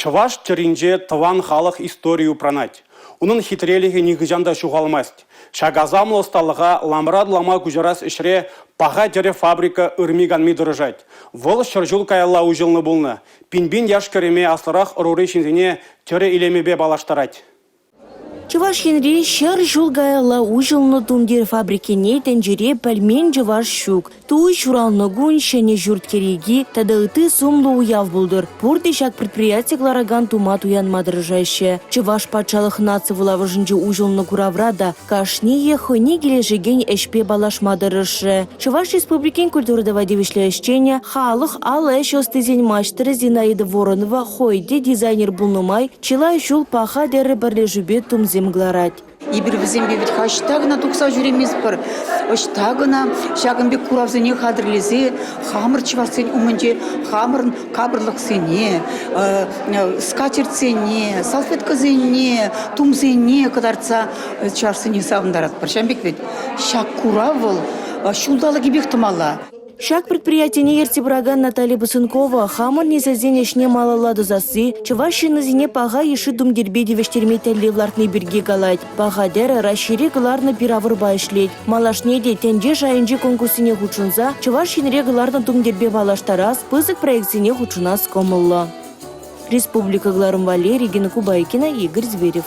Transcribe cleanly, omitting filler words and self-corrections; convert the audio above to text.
Чӑваш тӗрринче тӑван халӑх историйӗ упранать. Унӑн хитрелӗхӗ нихӑҫан та ҫухалмасть. Ҫак асамлӑ ӑсталӑха ламран лама куҫарас ӗҫре «Паха тӗрӗ» фабрика ырми-канми тӑрӑшать. Вӑл 100 ҫул каялла уҫӑлнӑ пулнӑ. Пин-пин яш-кӗрӗме аслӑрах ӑрури ҫынсене тӗрӗ илемӗпе паллаштарать. Чӑваш Енре 100 ҫул каялла уҫӑлнӑ тумтир фабрикине тӗнчере пӗлмен чӑваш ҫук. Туй, ҫуралнӑ кун, ҫӗнӗ ҫурт кӗреки тата ытти сумлӑ уяв пултӑр. Пурте ҫак предприяти кӑларакан тума туянма тӑрӑшаҫҫӗ. Чӑваш патшалӑх наци вулавӑшӗнче уҫӑлнӑ куравра та кашнийӗ хӑйне килӗшекен ӗҫпе паллашма тӑрӑшрӗ. Чӑваш Республикин культура тава тивӗҫлӗ ӗҫченӗ, халӑх ал ӗҫ ӑстисен маҫтӑрӗ Зинаида Воронова хӑй те дизайнер пулнӑ май Чылай ҫул «Паха тӗрӗ» пӗрлешӳпе тумсем кӑларать. Эпир вӗсемпе вӗт-ха ӑҫта кӑна тухса ҫӳреместпӗр, ӑҫта кӑна ҫакӑн пек куравсене хатӗрлесе хамӑр чӑвашсен умӗнче хамӑрӑн капӑрлӑхсене, скатертьсене, салфеткӑсене, тумсене кӑтартса чӑвашсене савӑнтаратпӑр. Ҫавӑн пек вӗт. Ҫак курав вӑл ҫулталӑкӗпех тӑмалла. Ҫак предприятине ертсе пыракан Наталья Бусенкова хамӑр несӗлсен ӗҫне малалла тӑсасси, чӑваш ҫыннисене паха йышши тумтирпе тивӗҫтерме тӗллев лартни пирки калать. Паха тӗрӗ Раҫҫейре кӑларнӑ пир-авӑрпа ӗҫлет. Малашне те тӗнче шайӗнчи конкурссене хутшӑнса Чӑваш Енре кӑларнӑ тумтирпе паллаштарас, пысӑк проектсене хутшӑнас кӑмӑллӑ. Республика кӑларӑм валли Регина Кубайкина, Игорь Зверев.